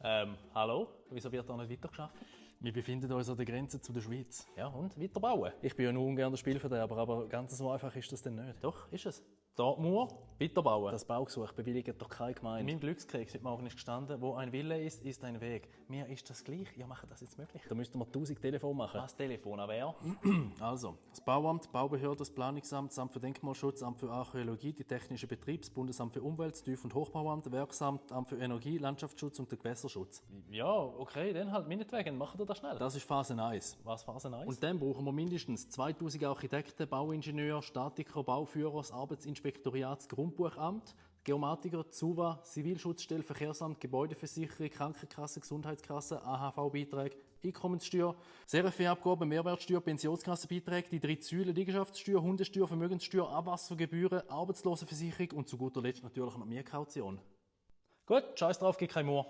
Hallo? Wieso wird da nicht weitergeschafft? Wir befinden uns an der Grenze zu der Schweiz. Ja, und? Weiterbauen? Ich bin ja nur ungern der Spielverderber, aber ganz so einfach ist das denn nicht. Doch, ist es. Da Mauer, weiterbauen. Das Baugesuch bewilligt doch keine In Gemeinde. meinem Glückskeks heute Morgen ist gestanden, wo ein Wille ist, ist ein Weg. Mir ist das gleich. Ja, machen das jetzt möglich. Da müssten wir 1000 Telefone machen. Was Telefon an wer? Also, das Bauamt, Baubehörde, das Planungsamt, das Amt für Denkmalschutz, Amt für Archäologie, die Technische Betriebs-, Bundesamt für Umwelt, das Tief- und Hochbauamt, Werksamt, Amt für Energie, Landschaftsschutz und der Gewässerschutz. Ja, okay, dann halt meinetwegen. Machen wir das schnell. Das ist Phase 1. Was Phase 1? Und dann brauchen wir mindestens 2000 Architekten, Bauingenieure, Statiker, Bauführer, das Arbeitsinspektoriat, das Grundbuchamt, Geomatiker, ZUVA, Zivilschutzstelle, Verkehrsamt, Gebäudeversicherung, Krankenkasse, Gesundheitskasse, AHV-Beiträge, Einkommenssteuer, SRF-Abgaben, Mehrwertsteuer, Pensionskassenbeiträge, die 3 Säulen, Liegenschaftssteuer, Hundesteuer, Vermögenssteuer, Abwassergebühren, Arbeitslosenversicherung und zu guter Letzt natürlich noch Mietkaution. Gut, scheiß drauf, gibt keine Mauer.